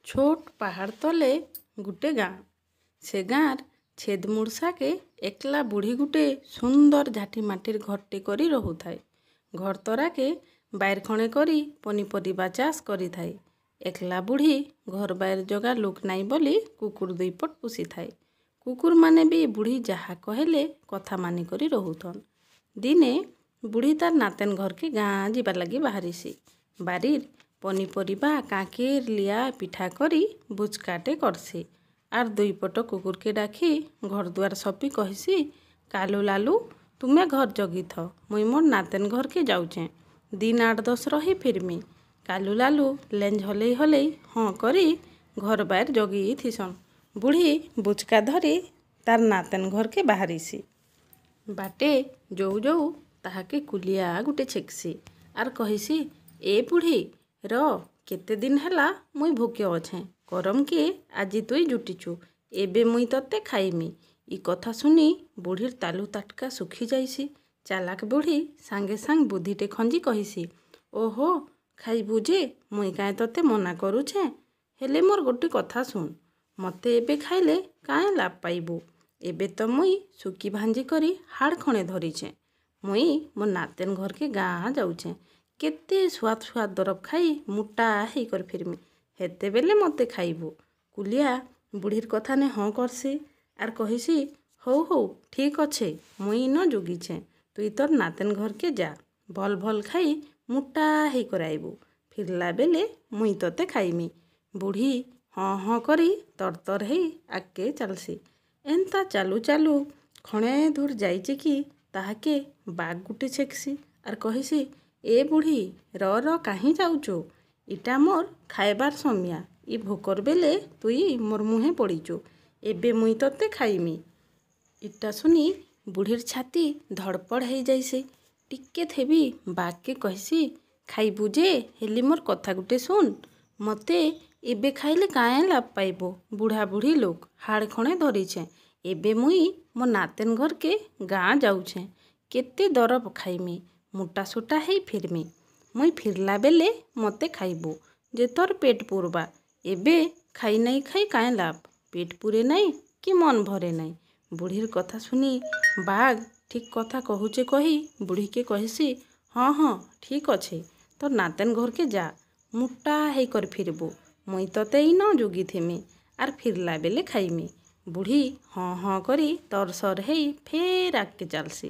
ଛୋଟ୍ ପାହାଡ଼୍ ତଲେ ଗୁଟେ ଗାଁ। ସେ ଗାଁର୍ ଛେଦ୍ ମୁଡ଼ସାକେ ଏକ୍ଲା ବୁଢ଼ୀ ଗୁଟେ ସୁନ୍ଦର୍ ଝାଟି ମାଟିର୍ ଘର୍ଟେ କରି ରହୁଥାଏ। ଘର୍ ତରାକେ ବାଏର୍ ଖଣେ କରି ପନିପରିବା ଚାଷ୍ କରିଥାଏ। ଏକ୍ଲା ବୁଢ଼ୀ ଘର୍ ବାଏର୍ ଜଗା ଲୋକ୍ ନାଇଁ ବୋଲି କୁକୁର୍ ଦୁଇପଟ୍ ପୁଷିଥାଏ। କୁକୁର୍ମାନେ ବି ବୁଢ଼ୀ ଯାହା କହେଲେ କଥା ମାନିକରି ରହୁଥନ୍। ଦିନେ ବୁଢ଼ୀ ତାର୍ ନାତେନ୍ ଘର୍କେ ଗାଁ ଯିବାର୍ ଲାଗି ବାହାରିସି। ବାରିର୍ ପନିପରିବା, କାଁକେର୍ ଲିଆ ପିଠା କରି ବୁଚ୍କାଟେ କର୍ସି ଆର୍ ଦୁଇପଟ କୁକୁର୍କେ ଡାକି ଘର୍ ଦୁଆର୍ ସପି କହେସି, କାଲୁ ଲାଲୁ ତୁମେ ଘର୍ ଜଗିଥ, ମୁଇଁ ମୋର୍ ନାତେନ୍ ଘର୍କେ ଯାଉଛେଁ, ଦିନ୍ 8 10 ରହି ଫିର୍ମି। କାଲୁ ଲାଲୁ ଲେଞ୍ଜ୍ ହଲେଇ ହଲେଇ ହଁ କରି ଘର୍ ବାଏର୍ ଜଗିଥିସନ୍। ବୁଢ଼ୀ ବୁଚ୍କା ଧରି ତାର୍ ନାତେନ୍ ଘର୍କେ ବାହାରିସି। ବାଟେ ଯଉ ଯଉ ତାହାକେ କୁଲିଆ ଗୁଟେ ଛେକ୍ସି ଆର୍ କହେସି, ଏ ବୁଢ଼ୀ ର, କେତେ ଦିନ୍ ହେଲା ମୁଇଁ ଭୁକେ ଅଛେଁ, କରମ୍କେ ଆଜି ତୁଇ ଜୁଟିଛୁ, ଏବେ ମୁଇଁ ତତେ ଖାଇମି। ଇ କଥା ଶୁନି ବୁଢ଼ୀର୍ ତାଲୁ ତାଟ୍କା ଶୁଖି ଯାଏସି। ଚାଲାକ୍ ବୁଢ଼ୀ ସାଙ୍ଗେ ସାଙ୍ଗ୍ ବୁଦ୍ଧିଟେ ଖଞ୍ଜି କହେସି, ଓହୋ, ଖାଇବୁ ଯେ ମୁଇଁ କାଏଁ ତତେ ମନା କରୁଛେଁ, ହେଲେ ମୋର୍ ଗୁଟେ କଥା ଶୁନ୍। ମତେ ଏବେ ଖାଇଲେ କାଏଁ ଲାଭ୍ ପାଇବୁ? ଏବେ ତ ମୁଇଁ ଶୁକି ଭାଞ୍ଜି କରି ହାଡ଼୍ ଖଣେ ଧରିଛେଁ। ମୁଇଁ ମୋର୍ ନାତେନ୍ ଘର୍କେ ଗାଁ ଯାଉଛେଁ, କେତେ ସୁଆଦ୍ ସୁଆଦ୍ ଦରବ୍ ଖାଇ ମୁଟା ହେଇକରି ଫିର୍ମି, ହେତେବେଲେ ମତେ ଖାଇବୁ। କୁଲିଆ ବୁଢ଼ୀର୍ କଥାନେ ହଁ କର୍ସି ଆର୍ କହେସି, ହଉ ହଉ, ଠିକ୍ ଅଛେ, ମୁଇଁ ଇନ ଜୁଗିଛେଁ, ତୁଇ ତୋର୍ ନାତେନ୍ ଘର୍କେ ଯା, ଭଲ୍ ଭଲ୍ ଖାଇ ମୁଟା ହେଇକରି ଆଇବୁ, ଫିର୍ଲା ବେଲେ ମୁଇଁ ତତେ ଖାଇମି। ବୁଢ଼ୀ ହଁ ହଁ କରି ତର୍ ତର୍ ହେଇ ଆଗ୍କେ ଚାଲ୍ସି। ଏନ୍ତା ଚାଲୁ ଚାଲୁ ଖଣେ ଦୂର୍ ଯାଇଛେ କି ତାହାକେ ବାଘ୍ ଗୁଟେ ଛେକ୍ସି ଆର୍ କହେସି, ଏ ବୁଢ଼ୀ ର ର, କାହିଁ ଯାଉଛୁ? ଇଟା ମୋର୍ ଖାଏବାର୍ ସମିଆ, ଇ ଭୋକର୍ ବେଲେ ତୁଇ ମୋର୍ ମୁହେଁ ପଡ଼ିଛୁ, ଏବେ ମୁଇଁ ତତେ ଖାଇମି। ଇଟା ଶୁନି ବୁଢ଼ୀର୍ ଛାତି ଧଡ଼୍ପଡ଼୍ ହେଇଯାଏସି। ଟିକେ ଥେବି ବାଘ୍କେ କହେସି, ଖାଇବୁ ଯେ ହେଲେ ମୋର୍ କଥା ଗୁଟେ ଶୁନ୍। ମତେ ଏବେ ଖାଇଲେ କାଏଁ ଲାଭ୍ ପାଇବୁ? ବୁଢ଼ା ବୁଢ଼ୀ ଲୋକ୍, ହାଡ଼୍ ଖଣେ ଧରିଛେଁ। ଏବେ ମୁଇଁ ମୋର୍ ନାତେନ୍ ଘର୍କେ ଗାଁ ଯାଉଛେଁ, କେତେ ଦରବ୍ ଖାଇମି, ମୁଟା ସୁଟା ହେଇ ଫିର୍ମି। ମୁଇଁ ଫିର୍ଲା ବେଲେ ମତେ ଖାଇବୁ ଯେ ତୋର୍ ପେଟ୍ ପୁର୍ବା। ଏବେ ଖାଇ ନାଇଁ ଖାଇ କାଏଁ ଲାଭ୍? ପେଟ୍ ପୁରେ ନାଇଁ କି ମନ୍ ଭରେ ନାଇଁ। ବୁଢ଼ୀର୍ କଥା ଶୁନି ବାଘ୍ ଠିକ୍ କଥା କହୁଛେ କହି ବୁଢ଼ୀକେ କହେସି, ହଁ ହଁ, ଠିକ୍ ଅଛେ, ତୋର୍ ନାତେନ୍ ଘର୍କେ ଯା, ମୁଟା ହେଇକରି ଫିର୍ବୁ, ମୁଇଁ ତତେ ଇନ ଜୁଗିଥିମି ଆର୍ ଫିର୍ଲା ବେଲେ ଖାଇମି। ବୁଢ଼ୀ ହଁ ହଁ କରି ତର୍ ସର୍ ହେଇ ଫେର୍ ଆଗ୍କେ ଚାଲ୍ସି।